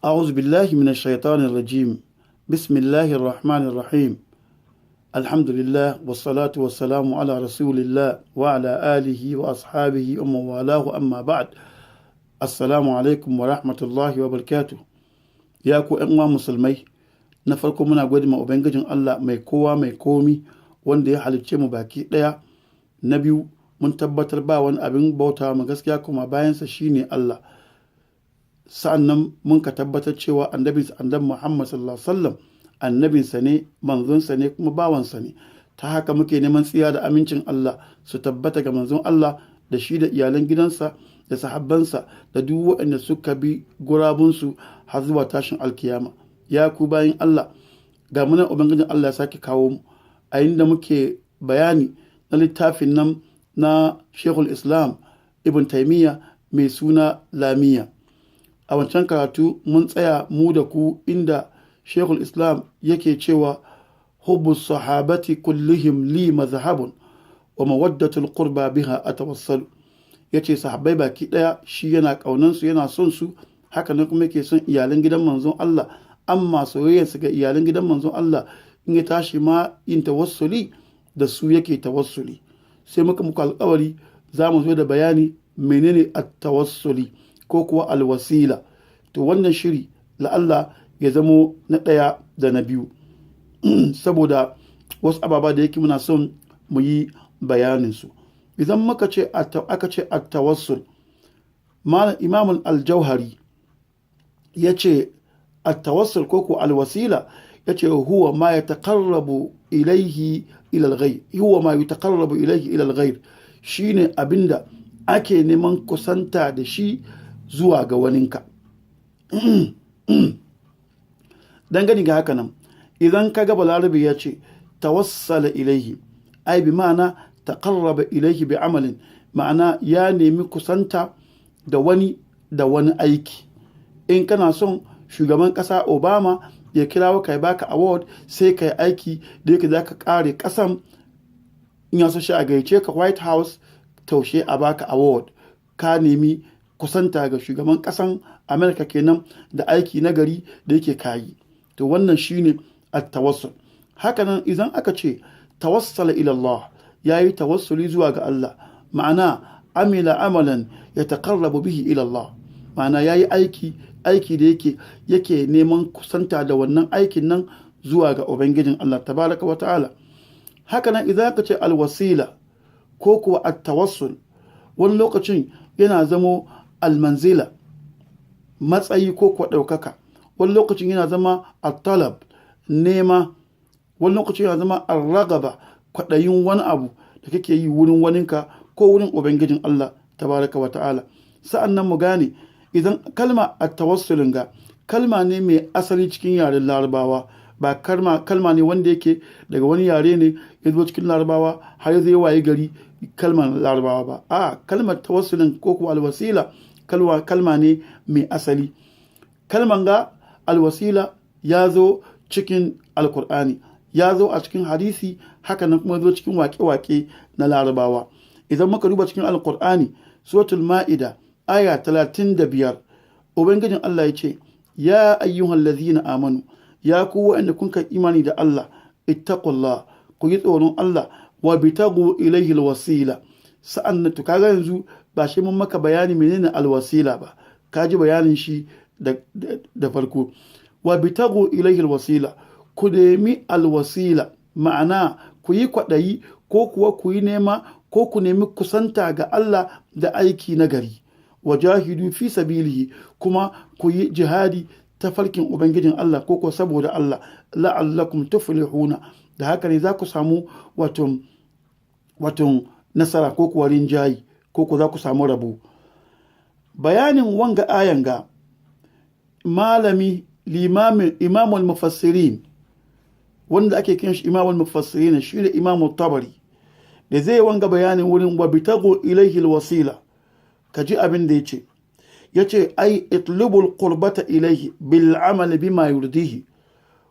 أعوذ بالله من الشيطان الرجيم. بسم الله الرحمن الرحيم. الحمد لله والصلاة والسلام على رسول الله وعلى آله وأصحابه ومن والاه، أما بعد، السلام عليكم ورحمة الله وبركاته. Ya ku ‘yan uwa musulmai, na farko muna gode ma Ubangijin Allah mai kowa mai komi wanda ya halicce mu baki ɗaya. Na biyu, mun tabbatar ba wani abin bauta ma gaskiya kuma bayansa shine Allah. Sa'an nan mun ka tabbatar cewa annabinsa Annabi Muhammad sallallahu alaihi wasallam annabinsa ne, manzonsa ne, kuma bawansa ne. Ta haka muke neman tsiya da amincin Allah su tabbata ga manzon Allah da shi da iyalan gidansa da sahabbansa da duk waɗanda suka bi gurabunsu har zuwa tashin alkiyama. Ya ku bayin Allah, ga munan Ubangijin Allah ya sake kawo mu a inda muke bayani na littafin nan na Shekul Islam Ibn Taimiyya mai suna Lamiya. A wancan karatu mun tsaya mu da ku inda Shekul Islam yake cewa: "Hubbu sahabati kullihim li mazhabun wa mawaddatul qurba biha atawassalu." Yace sahabbai baki daya shi yana kaunansu, yana son su, haka nan kuma yake son iyalan gidan manzon Allah. Amma soyayyarsa ga iyalan gidan manzon Allah, in ya tashi ma yin tawassuli, da su yake tawassuli. Sai muka muku alkawari za mu zo da bayani menene at-tawassuli ko kuwa alwasila. To, wannan shiri la'alla ya zamo na ɗaya da na biyu, saboda wasu ababa da yake muna son mu yi bayaninsu. Idan muka ce, aka ce at-tawassul, Malam Imam Al-Jauhari ya ce at-tawassul ko ko alwasila, ya ce huwa ma yataqarrabu ilayhi ila al-ghayr, huwa ma yataqarrabu ilayhi ila al-ghayr, shine abinda ake neman kusanta da shi zuwa ga waninka. Dangane ga haka nan, idan ka ga Balarabe ya ce tawassala ilaihi, ai bi ma'ana taqarraba ilaihi bi amalin, ma'ana ya nemi kusanta da wani da wani aiki. In kana son shugaban kasa Obama ya kira ka ya baka award, sai ka yi aiki da yake za ka kare kasan. In ya so shi a gayyace ka White House, taushe a baka award. Ka nemi kusanta ga shugaban kasan America kenan da aiki na gari da yake kayi. To, wannan shine at-tawassul. Hakanan idan aka ce tawassala ila Allah, yayi tawassuli zuwa ga Allah, ma'ana amila amalan yataqarrabu bihi ila Allah, ma'ana yayi aiki, aiki da yake neman kusanta da wannan aikin nan zuwa ga Ubangijin Allah tabaraka wa ta'ala. Hakanan idan aka ce alwasila ko kuwa at-tawassul, wani lokacin yana zamo almanzila, matsayi ko kuwa ɗaukaka. Wani lokacin yana zama at-talab, nema. Wani lokacin yana zama ar-ragaba, kwaɗayin wani abu da kake yi wurin waninka ko wurin Ubangijin Allah tabaraka wa ta'ala. Sa'an nan mu gane, idan kalma at-tawassulin ga kalma ne mai asali cikin yaren Larabawa, ba kalma ne wanda yake daga wani yare ne ya zo cikin Larabawa har ya zai waye gari kalmar Larabawa ba. A kalmar tawassulin ko kuwa alwasila kalma ne mai asali. Kalman ga alwasila ya zo cikin Alkur'ani, ya zo a cikin hadisi, haka nan kuma zo cikin waƙe-waƙe na Larabawa. Idan muka duba cikin Alkur'ani, Suratul Ma'ida, aya 35, Ubangijin Allah ya ce: "Ya ayyuhal ladzina amanu, ya ku wa'anda kun kai imani da Allah, ittaqullah, ku yi tsoron Allah, wa bitagu ilayhi alwasila." Sa'an nan, to, kaga yanzu ba shi mun maka bayani menene alwasila ba, ka ji bayanin shi da farko. "Wa bitagu ilayhi alwasila", ku nemi alwasila, ma'ana ku yi kwaɗayi ko kuwa ku yi nema ko ku nemi kusanta ga Allah da aiki na gari. "Wajahidu fi sabilihi", kuma ku yi jihadi ta farkin Ubangijin Allah ko ko saboda Allah, "la'allakum tuflihuna", da haka ne za ku samu wato nasara ko kuwa rinjayi ko ko za ku samu rabo. Bayanin wanga ayan ga, malami limamin imamul mufassirin wanda ake kiran shi imamul mufassirin, shi ne Imamul Tabari, da zai wanga bayanin wurin "wa bitagu ilaihi alwasila", ka ji abin da yace. Yace: "Ai itlubul qurbata ilaihi bil amal bima yurdihi."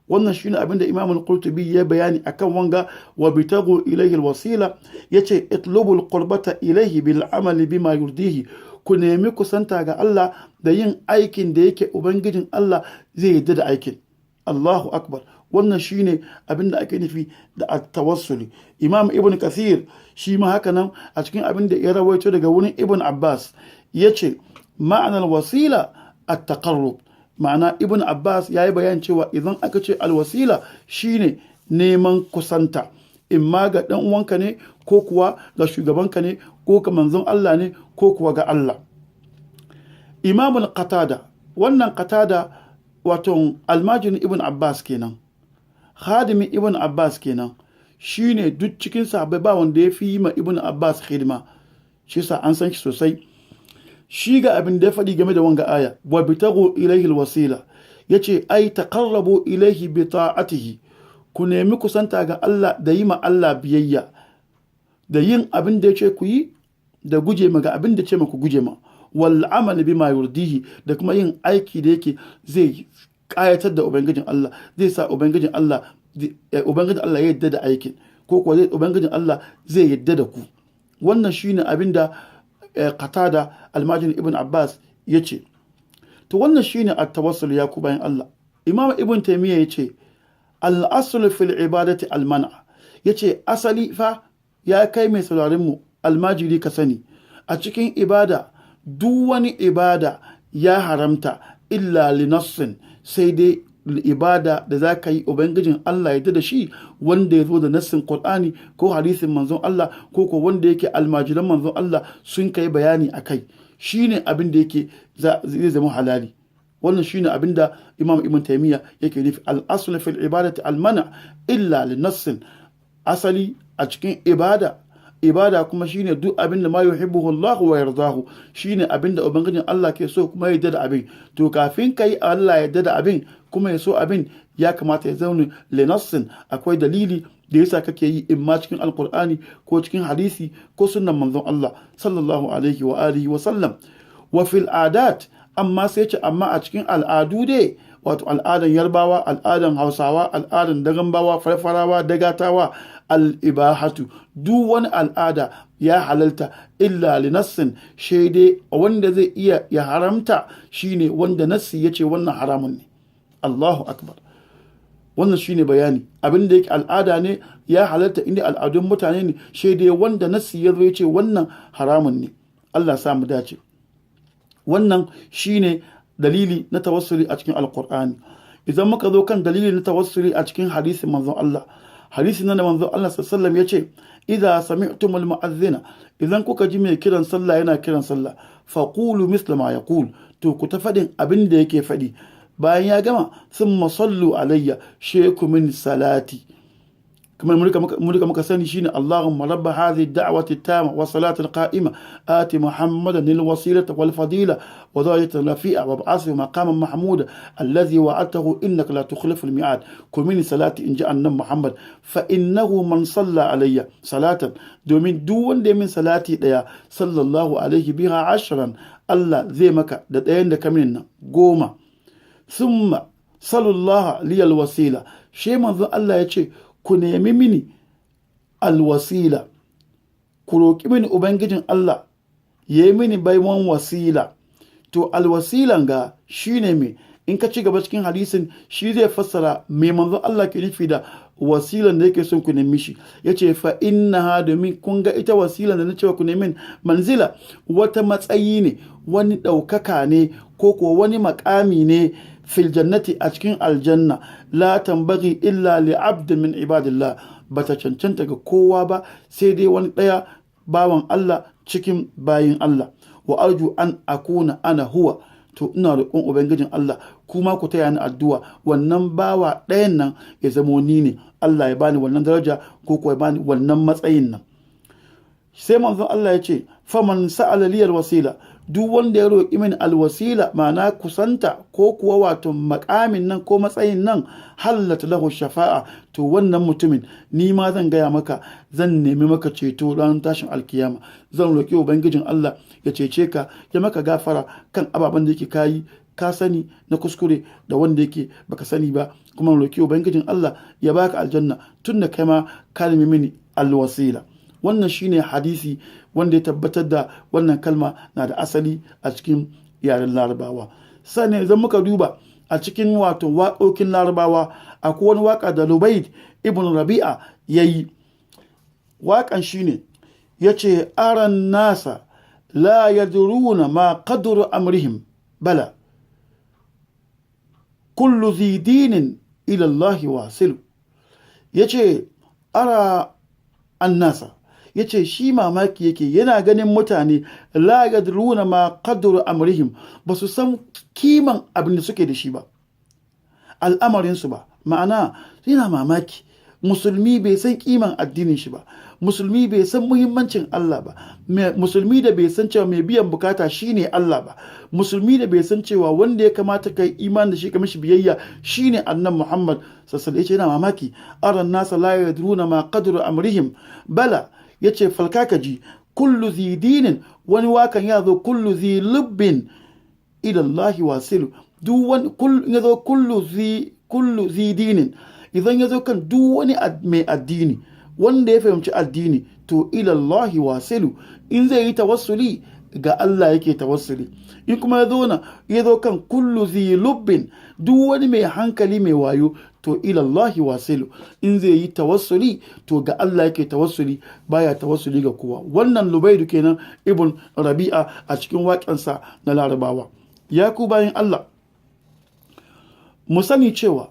Wannan shine abin da Imam al-Qurtubi ya bayani akan wanga "wa bitagu ilaihi alwasila". Yace: "Itlubul qurbata ilaihi bil amal bima yurdihi." Ku nemi kusanta ga Allah da yin aikin da yake Ubangijin Allah zai yarda da aikin. Allahu akbar. Wannan shine abin da ake nufi da at-tawassuli. Imam Ibn Kathir shi ma haka nan a cikin abin da ya rawaito daga wurin Ibn Abbas, yace ma'anar wasila at-taqarrub. Ma'ana, Ibn Abbas ya yi bayan cewa idan aka ce alwasila shine neman kusanta, imma ga ɗan uwanka ne, ko kuwa ga shugabanka ne, ko ga manzon Allah ne, ko kuwa ga Allah. Imamul Qatada, wannan Qatada wato almajirin Ibn Abbas kenan, khadimin Ibn Abbas kenan, shine duk cikin sahabbai ba wanda ya fi yi ma Ibn Abbas hidima, shi sa an san shi sosai. Shi ga abin da ya faɗi game da wanga aya, wa bitaghu ilaihi alwasila, yace ai taqarrabu ilaihi bi ta'atihi, ku nemi kusanta ga Allah da yi ma Allah biyayya, da yin abin da yace ku yi, da guje ma ga abin da ce ma ku guje ma, wal amal bima yurdihi, da kuma yin aiki da yake zai kayatar da Ubangijin Allah, zai sa Ubangijin Allah ya yarda da aikin, ko kuwa zai Ubangijin Allah zai yarda da ku. Wannan shine abin da Qatada, almajin Ibn Abbas, ya ce. To, wannan shine at-tawassul, ya ku bayan Allah. Imam Ibn Taymiyyah ya ce al-aslu fil ibadati al-man'. Yace asali fa, ya kai mai sauraron mu almajiri, ka sani a cikin ibada, duk wani ibada ya haramta illa li nassin, sai dai ibada da za ka yi Ubangijin Allah ya da shi, wanda ya zo da nassin Qur'ani ko hadisin manzon Allah, ko wanda yake almajiran manzon Allah sun kai bayani a kai, shine abin da yake zai zama halali. Wannan shine abin da Imam Ibn Taymiyyah yake nufi, al-aslu fil ibadati al-mana illa li nassin. Asali a cikin ibada, ibada kuma shine duk abin da ma yuhibbuhu Allah wa yardahu, shine abin da Ubangijin Allah ke so kuma ya yarda da abin. To, kafin kai Allah ya yarda da abin kuma ya so abin, ya kamata ya zauna linassin, akwai dalili da yasa kake yi, in ma cikin Alkur'ani ko cikin hadisi ko sunnan manzon Allah sallallahu alaihi wa alihi wa sallam. Wa fil adat, amma sai ce amma a cikin al'adu dai, wato al'adan Yarbawa, al'adan Hausawa, al'adan Dagambawa, Farfarawa, Dagatawa, al'ibahatu, duk wani al'ada ya halalta illa li nassin, shaidai wanda zai iya ya haramta shine wanda nassi ya ce wannan haramun ne. Allahu akbar. Wannan shine bayani. Abin da yake al'ada ne ya halalta inda al'adun mutane ne, shaidai wanda nassi ya zo ya ce wannan haramun ne. Allah sa mu dace. Wannan shine dalili na tawassuli a cikin Alkur'ani. Idan muka zo kan dalili na tawassuli a cikin hadisin manzon Allah, hadisi nan da manzon Allah sallallahu alaihi yace idza sami'tumul mu'adhdhina, idan kuka ji mai kiran sallah yana kiran sallah, faqulu misla ma yaqul, to ku ta fadin abin da yake fadi. Bayan ya gama, thumma sallu alayya, sheku min salati, kamar mulka muka sani shine Allahumma rabba hadhihi ad-da'wati at-tama wa salati al-qa'ima, ati Muhammadan al-wasilata wal fadila wa darajata rafi'a, wa ba'athu maqaman mahmuda alladhi wa'adtahu, innaka la tukhlifu al-mi'ad. Kumini salati, inji annan Muhammad. Fa innahu man salla alayya salatan, domin duk wanda ya min salati daya, sallallahu alaihi biha ashran, Allah zai maka da ɗayan da kamin nan 10. Thumma sallallahu liyal wasila, she manzon Allah ya ce ku nemi mini alwasila, ku roƙi mini Ubangijin Allah ya yi mini baiwan wasila. To, alwasilan ga shine me? In ka ci gaba cikin hadisin, shi zai fassara me manzon Allah ke nufi da wasilan da yake son ku nemi shi. Yace fa innaha, domin kun ga ita wasilan da na cewa ku nemi, manzila, wata matsayi ne, wani ɗaukaka ne, ko kuwa wani makami ne, fil jannati, a cikin aljanna, la tambaghi illa li abdin min ibadillah, bata cancanta ga kowa ba sai dai wani ɗaya bawan Allah cikin bayin Allah. Wa arju an akuna ana huwa, to ina roƙon Ubangijin Allah, kuma ku taya ni addu'a, wannan bawa ɗayan nan ya zamo ni ne, Allah ya bani wannan daraja ko kuwa ya bani wannan matsayin nan. Sai manzon Allah ya ce faman sa'ala liyal wasila, duk wanda ya roƙi min alwasila, ma'ana kusanta ko kuwa wato makamin nan ko matsayin nan, hallat lahu shafa'a, to wannan mutumin ni ma zan gaya maka, zan nemi maka ceto ranar tashin alkiyama. Zan roƙi Ubangijin Allah ya cece ka, ya maka gafara kan ababen da yake kayi ka sani na kuskure da wanda yake baka sani ba, kuma roƙi Ubangijin Allah ya baka aljanna tun da kai ma ka nemi mini alwasila. Wannan shine hadisi wanda ya tabbatar da wannan kalma na da asali a cikin yaren Larabawa. Sannan idan muka duba a cikin wato waƙoƙin Larabawa, akwai wani waƙa da Lubaid ibn Rabi'a ya yi. Waƙan shine ya ce: "Aran nasa la yadruna ma qadru amrihim, bala kullu zi dinin ila Allah wasilu." Yace: "Ara annasa", yace shi mamaki yake yana ganin mutane, "la yadruna ma qadru amrihim", ba su san kiman abin da suke da shi ba, al'amarinsu ba. Ma'ana, yana mamaki musulmi bai san kiman addinin shi ba, musulmi bai san muhimmancin Allah ba, musulmi da bai san cewa mai biyan bukata shine Allah ba, musulmi da bai san cewa wanda ya kamata kai imani da shi ka mishi biyayya shine Annabi Muhammad sallallahu alaihi. Yana mamaki: "Aran nasa la yadruna ma qadru amrihim, bala", yace, falka ka ji, "kullu zi dinin", wani wakan ya zo "kullu zi lubbin ila Allah wasilu". Duk wani ya zo "kullu zi dinin", idan ya zo kan duk wani mai addini wanda ya fahimci addini, to "ilallahi wasilu", in zai yi tawassuli, ga Allah yake tawassuli. In kuma ya zo na ya zo kan "kullu zi lubbin", duk wani mai hankali, mai wayo, to "ilallahi wasilu", in zai yi tawassuli, to ga Allah yake tawassuli, baya tawassuli ga kowa. Wannan Lubaidu kenan ibn Rabi'a a cikin waƙensa na Larabawa. Ya ku bayan Allah, mu sani cewa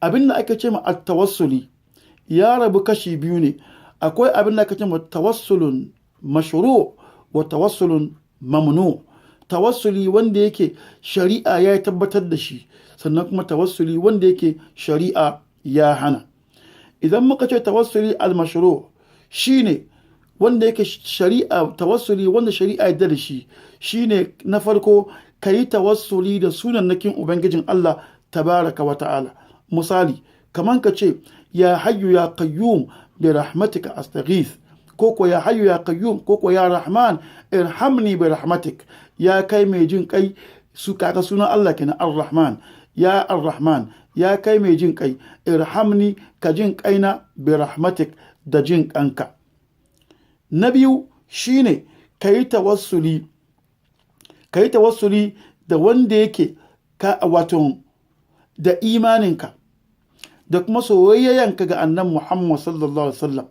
abin da ake ce ma at-tawassuli ya rabu kashi biyu ne. Akwai abin da ake ce ma tawassulun mashru' wa tawassulun mamnu. Tawassuli wanda yake shari'a ya tabbatar da shi, sannan kuma tawassuli wanda yake shari'a ya hana. Idan muka ce tawassuli al-mashru' shine wanda yake shari'a, tawassuli wanda shari'a ya da shi shine na farko, kayi tawassuli da sunannakin Ubangijin Allah tabaraka wa ta'ala. Misali, kaman ka ce: "Ya hayyu ya qayyum, bi rahmatika astaghith", ko ko "Ya hayyu ya qayyum", ko ko "Ya rahman, irhamni bi rahmatik". Ya kai mai jin kai, su kaga sunan Allah kenan, Ar-Rahman. "Ya Ar-Rahman", ya kai mai jin kai, "irhamni", ka jin kaina, "bi rahmatik", da jin kanka. Na biyu shine kayi tawassuli da wanda yake ka wato da imaninka da kuma soyayyanka ga Annabi Muhammad sallallahu alaihi wasallam.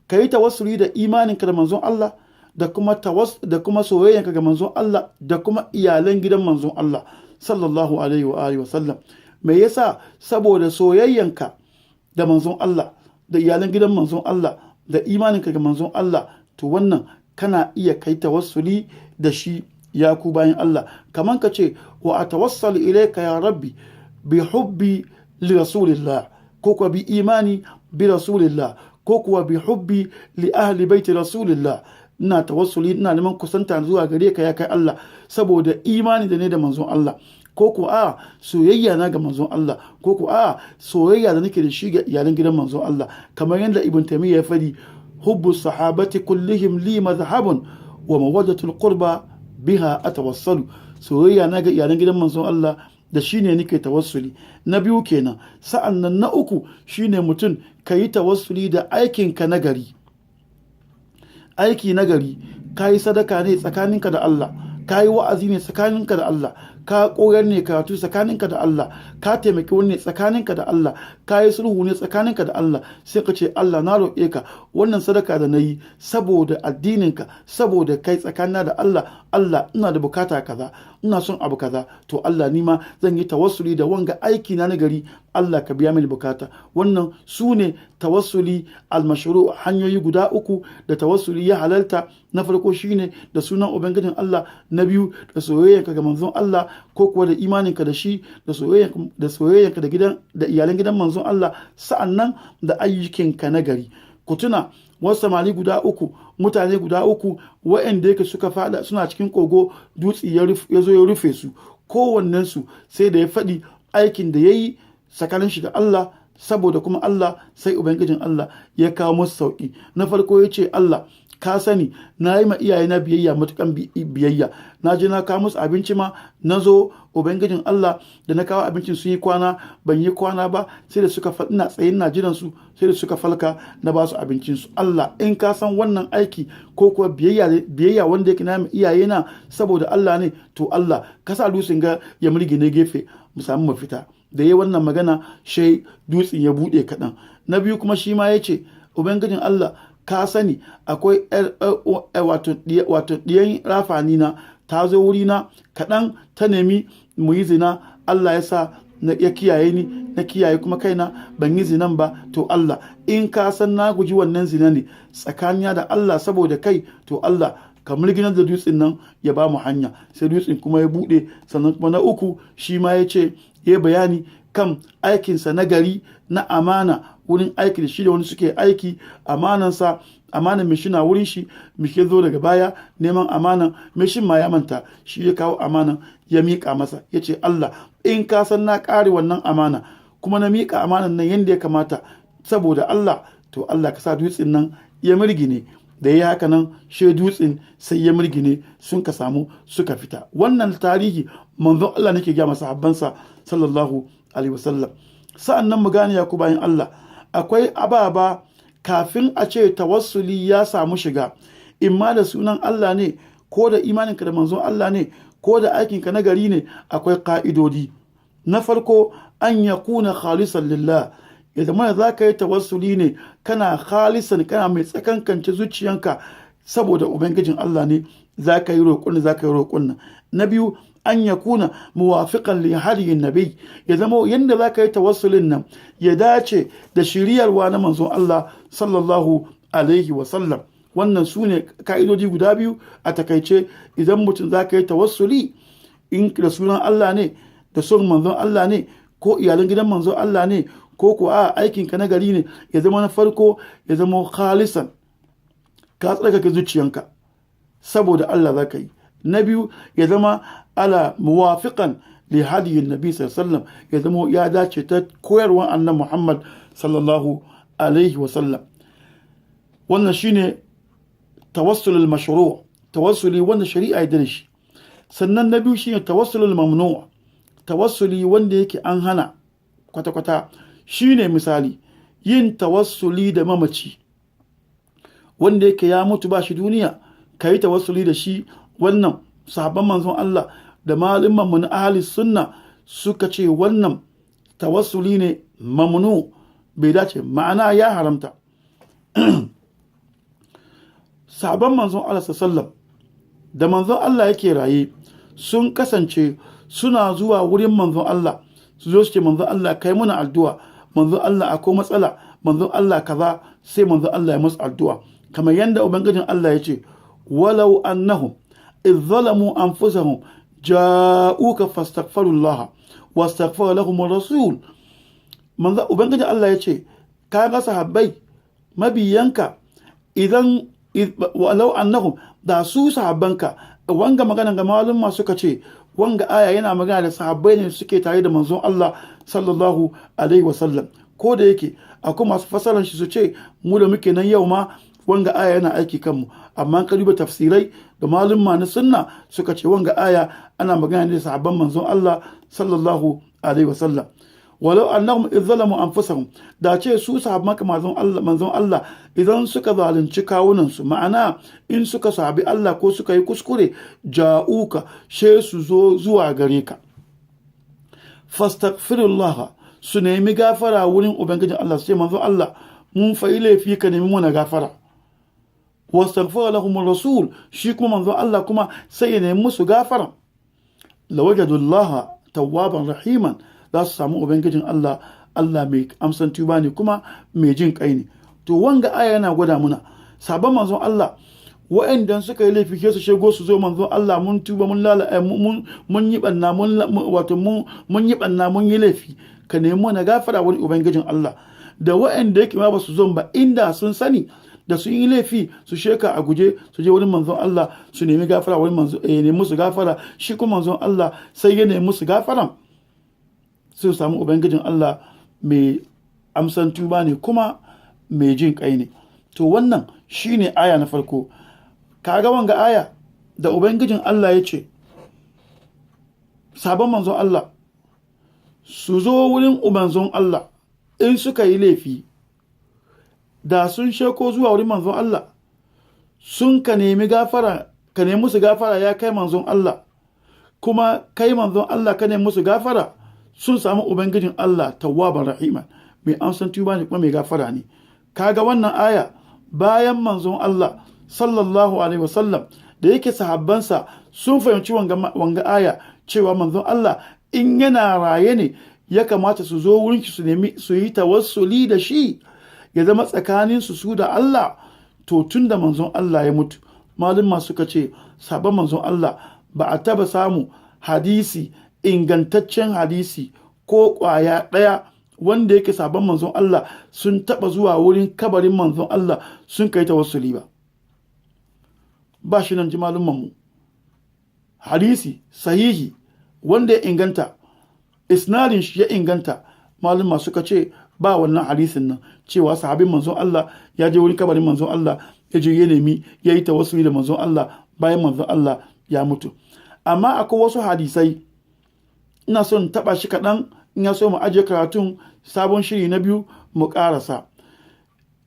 Kayi tawassuli da imaninka da manzon Allah da kuma soyayyanka ga manzon Allah da kuma iyalan gidan manzon Allah sallallahu alaihi wa alihi wasallam. Me yasa? Saboda soyayyanka da manzon Allah da iyalan gidan manzon Allah da imaninka ga manzon Allah, to wannan kana iya kai tawassuli da shi. Ya ku bayan Allah, kaman ka ce: "Wa atawassalu ilayka ya rabbi bi hubbi li rasulillah", ko kuwa "bi imani bi rasulillah", ko kuwa "bi hubbi li ahli baiti rasulillah". Ina tawassuli, ina neman kusanta zuwa gare ka, ya kai Allah, saboda imani da ne da manzon Allah, ko ko a soyayya na ga manzon Allah, ko ko a soyayya da nake da shi ga iyalan gidan manzon Allah. Kamar yadda Ibn Taymiyyah ya fadi: "Hubbu sahabati kullihim li madhhabun wa mawaddatul qurba biha atawassalu". Soyayya na ga iyalan gidan manzon Allah, da shi ne nake tawassuli. Na biyu kenan. Sa'an nan na uku shine mutum ka yi tawassuli da aikinka na gari. Aiki na gari, ka yi sadaka ne tsakaninka da Allah, ka yi wa'azi ne tsakaninka da Allah, ka koyar ne karatu tsakaninka da Allah, ka taimaki wani ne tsakaninka da Allah, ka yi sulhu ne tsakaninka da Allah. Sai ka ce: "Allah, na roƙe ka, wannan sadaka da na yi saboda addininka, saboda kai, tsakanina da Allah, Allah, ina da bukata kaza, ina son abu kaza, to Allah, ni ma zan yi tawassuli da wanga aiki na nagari, Allah, ka biya mini bukata." Wannan su ne tawassuli almashru, hanyoyi guda uku da tawassuli ya halalta. Na farko shine da sunan Ubangijin Allah. Na biyu, da soyayyanka ga manzon Allah, ko kuwa da imaninka da shi, da soyayyanka da gidan da iyalan gidan manzon Allah, sa'annan da ayyukinka na gari. Ku tuna wasu samari guda uku, mutane guda uku waɗanda yake suka fada suna cikin kogo, dutse ya zo ya rufe su. Kowannensu sai da ya faɗi aikin da ya yi tsakanin shi da Allah, saboda kuma Allah, sai Ubangijin Allah ya kawo musu sauƙi. Na farko ya ce: "Allah, Ka sani na yi ma iyayena biyayya, matukan biyayya. Na je na kawo musu abinci ma, na zo, Ubangijin Allah, da na kawo abincin sun yi kwana. Ban yi kwana ba sai da suka, ina tsaye ina jiran su, sai da suka falka na ba su abincin su. Allah, in ka san wannan aiki ko kuwa biyayya wanda yake na ma iyayena saboda Allah ne, to Allah, ka sa dutsen ga ya murgine gefe mu samu mafita. Da yi wannan magana, shai dutsen ya buɗe kaɗan. Na biyu kuma shi ma ya ce, Ubangijin Allah, ka sani akwai wato ɗiyan rafani na ta zo wurina kaɗan ta nemi mu yi zina. Allah ya sa na ya kiyaye ni, na kiyaye kuma kaina, ban yi zinan ba. To Allah, in ka san na guji wannan zina ne tsakanina da Allah saboda kai, to Allah, ka murginar da dutsen nan ya ba mu hanya. Sai dutsen kuma ya buɗe. Sannan kuma na uku shi ma ya ce, ya bayani kan aikinsa na gari na amana wurin aiki da shi da wani suke aiki, amanansa, amanan mai na wurin shi. Mai zo daga baya neman amanan, mai shi ma ya manta. Shi ya kawo amanan ya miƙa masa, ya ce, Allah, in ka san na ƙare wannan amana kuma na miƙa amanan nan yadda ya kamata saboda Allah, to Allah, ka sa dutsen nan ya mirgine. Da ya haka nan, she dutsen sai ya mirgine, sun ka samu suka fita. Wannan tarihi manzon Allah nake gaya masa habbansa sallallahu alaihi wasallam. Sa'an nan mu gane, ya ku bayan Allah, akwai ababa kafin a ce tawassuli ya samu shiga, imma da sunan Allah ne, ko da imaninka da manzon Allah ne, ko da aikinka na gari ne, akwai ka'idodi. Na farko, an yakuna khalisan lillah, ya zama za ka yi tawassuli ne kana khalisan, kana mai tsakankance zuciyanka, saboda Ubangijin Allah ne za ka yi roƙon, za ka yi roƙon nan. Na biyu, an yakuna muwafiqan li hadiyin nabi, ya zama yanda za ka yi tawassulin nan ya dace da shiriyarwa na manzon Allah sallallahu alaihi wa sallam. Wannan su ne ka'idodi guda biyu a takaice. Idan mutum za ka yi tawassuli, in da sunan Allah ne, da son manzon Allah ne, ko iyalan gidan manzon Allah ne, ko a aikinka na gari ne, ya zama na farko ya zama khalisan, ka tsarkake zuciyanka saboda Allah za ka yi. Na biyu, ya zama ala muwafiqan li hadiyin nabi sallallahu, ya zama ya dace ta koyarwar annabi Muhammad sallallahu alaihi wasallam. Wannan shine tawassul al-mashru', tawassuli wanda shari'a ya da shi. Sannan na biyu shine tawassul al-mamnu', tawassuli wanda yake an hana kwata-kwata. Shine misali yin tawassuli da mamaci wanda yake ya mutu ba shi duniya, ka yi tawassuli da shi. Wannan sahabban manzon Allah da malaman mu na ahli sunna suka ce wannan tawassuli ne mamnu, bai dace, ma'ana ya haramta. Sahabban manzon Allah sallam da manzon Allah yake raye sun kasance suna zuwa wurin manzon Allah, su zo su ce, "Manzon Allah, kai muna addu'a. Manzon Allah, akwai matsala. Manzon Allah, kaza." Sai manzon Allah ya musu addu'a, kamar yadda Ubangijin Allah ya ce, walau annahum idh zalamu anfusahum ja'uka fastaghfirullaha wastaghfara lahum rasul. Manzo Ubangijin Allah ya ce, ka ga sahabbai mabiyanka, idan walau annahum, da su sahabbanka. Wanga magana ga malumma suka ce wanga aya yana magana da sahabbai ne suke tare da manzon Allah sallallahu alaihi wasallam. Ko da yake akwai masu fasaran shi su ce mu da muke nan yau ma wanga aya yana aiki kanmu, amma ka duba tafsirai da malumma na sunna suka ce wanga aya ana magana ne da sahabban manzon Allah sallallahu alaihi wasallam. Walau annahum idh zalamu anfusahum, da ce su sahabban manzon Allah idan suka zalunci kawunan su, ma'ana in suka sabi Allah ko suka yi kuskure, ja'uka, she su zo zuwa gare ka, fastaghfirullah, su nemi gafara wurin Ubangijin Allah, su ce, "Manzon Allah, mun fa'i laifi, ka nemi muna gafara." Wastaghfara lahum rasul, shi kuma manzon Allah kuma sai ya nemi musu gafara. Lawajadullaha tawwaban rahiman, za su samu Ubangijin Allah, Allah mai amsan tuba ne kuma mai jin kai ne. To wanga aya yana gwada muna sabon manzon Allah wa'anda suka yi laifi ke su shigo su zo, "Manzon Allah, mun tuba, mun lala mun yi banna, mun wato mun yi banna, mun yi laifi, ka nemi mana gafara wani Ubangijin Allah." Da wa'anda yake ma ba su zo ba, inda sun sani da sun yi laifi su sheka a guje su je wurin manzon Allah su nemi gafara wurin manzo, eh, nemi musu gafara, shi kuma manzon Allah sai ya nemi musu gafara, sai su samu Ubangijin Allah mai amsan tuba ne kuma mai jin kai ne. To wannan shine aya na farko. Kaga wanga aya da Ubangijin Allah ya ce sabon manzon Allah su zo wurin manzon Allah in suka yi laifi, da sun sheko zuwa wurin manzon Allah sun ka nemi gafara, ka nemi musu gafara, ya kai manzon Allah, kuma kai manzon Allah ka nemi musu gafara, sun samu Ubangijin Allah tawwaban rahima, mai amsan tuba ne kuma mai gafara ne. Kaga wannan aya, bayan manzon Allah sallallahu alaihi wasallam da yake sahabbansa sun fahimci wanga aya cewa manzon Allah in yana raye ne ya kamata su zo wurin shi su nemi su yi tawassuli da shi, ya zama tsakanin su da Allah. To tun da manzon Allah ya mutu, malumma suka ce sabon manzon Allah ba a taba samu hadisi, ingantaccen hadisi ko kwaya ɗaya wanda yake sabon manzon Allah sun taba zuwa wurin kabarin manzon Allah sun kai tawassuli ba. Ba shi nan ji mu hadisi sahihi wanda ya inganta, isnadin shi ya inganta. Malumma suka ce ba wannan hadisin nan cewa sahabin manzon Allah ya je wurin kabarin manzon Allah, ya je ya nemi ya yi tawassuli da manzon Allah bayan manzon Allah ya mutu. Amma akwai wasu hadisai, ina son taɓa shi kaɗan, in ya so mu ajiye karatun, sabon shiri na biyu mu ƙarasa.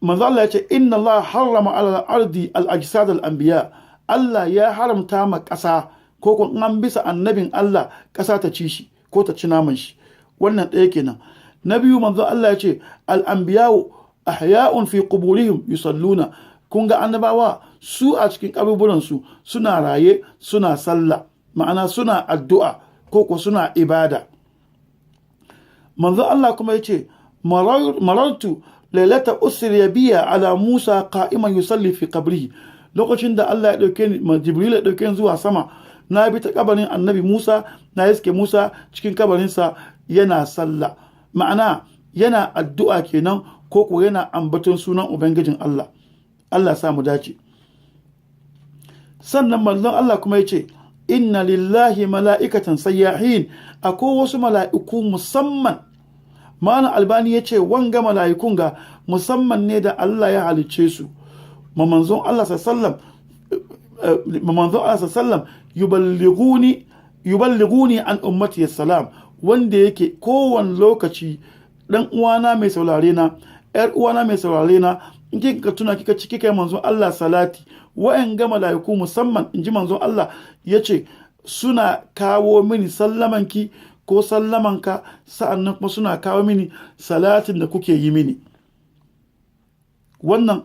Manzo Allah ya ce: "Inna Allah harrama ala ardi al ajsad al anbiya." Allah ya haramta ma ƙasa ko ko an bisa annabin Allah ƙasa ta ci shi ko ta ci naman shi. Wannan ɗaya kenan. Na biyu, manzo Allah ya ce: "Al anbiya'u ahya'un fi quburihim yusalluna." Kun ga annabawa su a cikin kaburburan su suna raye, suna sallah, ma'ana suna addu'a ko ko suna ibada. Manzo Allah kuma ya ce: "Marartu lailata usriya biya ala Musa qa'iman yusalli fi qabrihi." Lokacin da Allah ya dauke ni, Jibril ya dauke ni zuwa sama, na bi ta kabarin Annabi Musa, na iske Musa cikin kabarinsa yana sallah, ma'ana yana addu'a kenan ko ko yana ambaton sunan Ubangijin Allah. Allah sa mu dace. Sannan manzon Allah kuma ya ce: "Inna lillahi mala'ikatan sayyahin." Akwai wasu mala'iku musamman. Malam Albani ya ce wanga mala'ikun ga musamman ne da Allah ya halicce su ma manzon Allah sallam, ma manzon Allah sallam, yuballighuni an ummati salam, wanda yake kowane lokaci, dan uwana mai saurare na, yar uwana mai saurare na, in kika tuna kika ci kika yi manzon Allah salati, wa'yan ga mala'iku musamman, in ji manzon Allah, ya ce suna kawo mini sallamanki ko sallamanka, sa'annan kuma suna kawo mini salatin da kuke yi mini. Wannan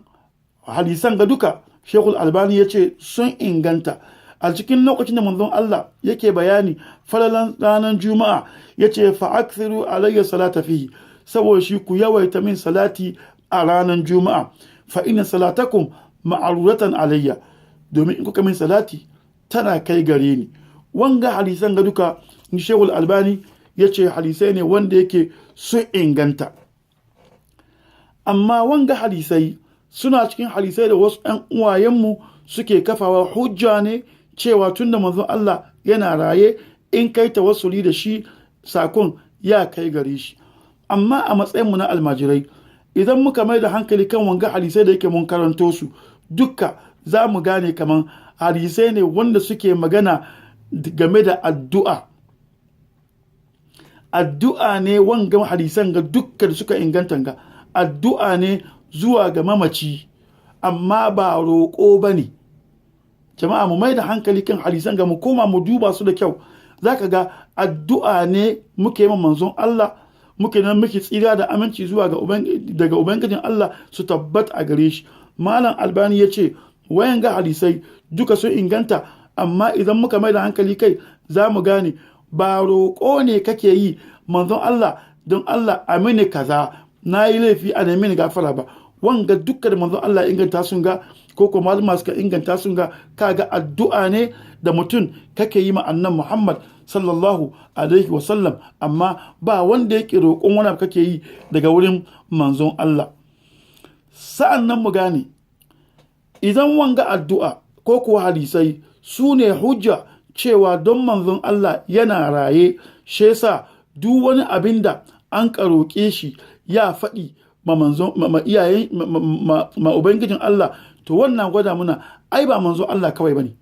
hadisan ga duka Shekul Albani ya ce sun inganta. A cikin lokacin da manzon Allah yake bayani falalan ranar Juma'a, ya ce: "Fa'akthiru alayya salata fihi." Saboda shi ku yawaita min salati a ranar Juma'a. "Fa inna salatakum ma'rudatan alayya." Domin in kuka min salati tana kai gare ni. Wanga hadisan ga duka, ni Shehul Albani ya ce hadisai ne wanda yake sun inganta. Amma wanga hadisai suna cikin hadisai da wasu ‘yan uwayenmu suke kafawa hujja ne cewa tunda manzon Allah yana raye, in kai tawassuli da shi sakon ya kai gare shi. Amma a matsayinmu na almajirai, idan muka mai da hankali kan wanga hadisai da yake mun karanto su dukka, za mu gane kaman hadisai ne wanda suke magana game da addu'a. Addu'a ne wanga hadisan ga dukka da suka inganta ga addu'a ne zuwa ga mamaci, amma ba roƙo ba ne. Jama'a, mu mai da hankali kan hadisan ga, mu koma mu duba su da kyau, za ka ga addu'a ne muke yi manzon Allah, muke nan muke tsira da aminci zuwa ga daga Ubangijin Allah su tabbata a gare shi. Malam Albani ya ce wayan ga hadisai duka sun inganta, amma idan muka mai da hankali kai, za mu gane ba roƙo ne kake yi, manzon Allah, don Allah a mini kaza, na yi laifi, a nemi ni gafara ba. Wanga dukkan manzon Allah inganta sun ga, ko ko malama suka inganta sun ga, kaga addu'a ne da mutum kake yi ma annan Muhammad sallallahu alaihi wasallam, amma ba wanda yake roƙon wani abu kake yi daga wurin manzon Allah. Sa'an nan mu gane, idan wanga addu'a ko kuwa hadisai su ne hujja cewa don manzon Allah yana raye shi yasa duk wani abin da an roƙe shi ya faɗi, Ma manzo ma iyaye ma ubangijin Allah, to wannan gwada muna ai ba manzo Allah kawai bane.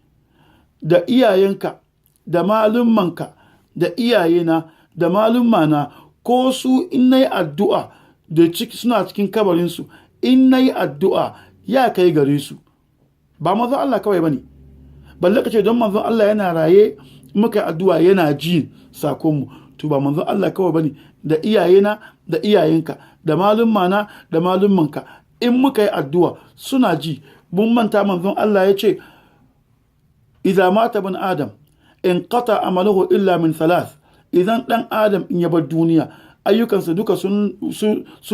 Da iyayenka da malummanka da iyayena da malummana, ko su in nayi addu'a da suna cikin kabarinsu, in nayi addu'a ya kai gare su. Ba manzon Allah kawai bane. Balle ka ce don manzon Allah yana raye, muka addu'a yana ji sakonmu. To, ba manzon Allah kawai bane, da iyayena da iyayenka da malummana da malummanka, in muka yi addu'a suna ji. Mun manta manzon Allah ya ce, "إذا مات ابن آدم انقطع عمله إلا من ثلاث." Idan dan Adam in ya bar duniya, ayyukansa duka sun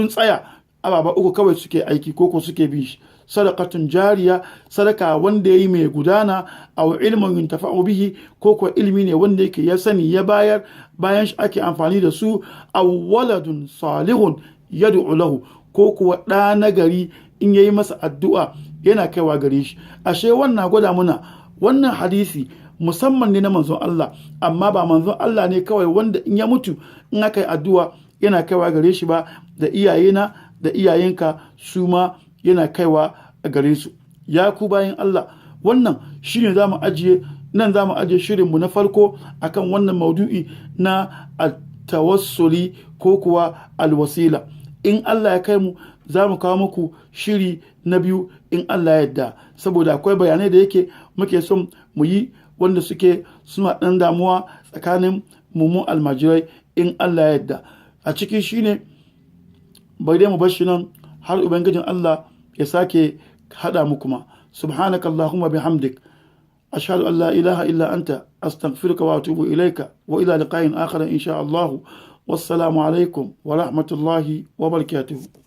tsaya, ababa uku kawai suke aiki ko suke bi shi: صدقة جارية, sadaka wanda yayi mai gudana, أو علم ينتفع به, ko ilimi ne wanda yake ya sani ya bayar, bayan shi ake amfani da su, أو ولد صالح يدعو له, ko kuwa ɗa nagari in yayi masa addu'a yana kaiwa gare shi. Ashe wannan gwada muna wannan hadisi musamman ne na manzon Allah, amma ba manzon Allah ne kawai wanda in ya mutu in aka yi addu'a yana kaiwa gare shi ba, da iyayena da iyayenka su ma yana kaiwa a gare su. Ya ku bayan Allah, wannan shine za mu ajiye nan, za mu ajiye shirinmu na farko akan wannan maudu'i na tawassuli ko kuwa alwasila. In Allah ya kai mu, za mu kawo muku shiri na biyu in Allah ya yarda, saboda akwai bayanai da yake muke son mu yi wanda suke suna ɗan damuwa tsakanin mu almajirai, in Allah ya yarda. A ciki shine bai dai mu bar shi nan har ubangijin Allah ya sake haɗa mu kuma. سبحانك اللهم بحمدك، أشهد أن لا إله إلا أنت، أستغفرك وأتوب إليك، وإلى لقاء آخر إن شاء الله، والسلام عليكم ورحمة الله وبركاته.